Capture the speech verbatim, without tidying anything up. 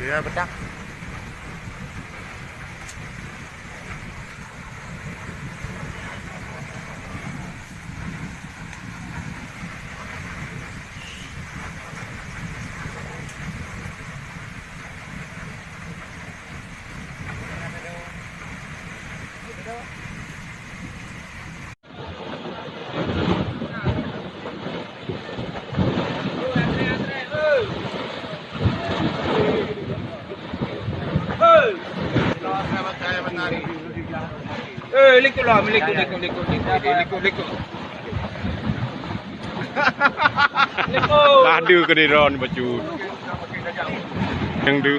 Ya, bedak. Eh, likot lah, likot, likot, likot, likot, likot, likot. Likot. Ada ke di ron bacut. Yang tu.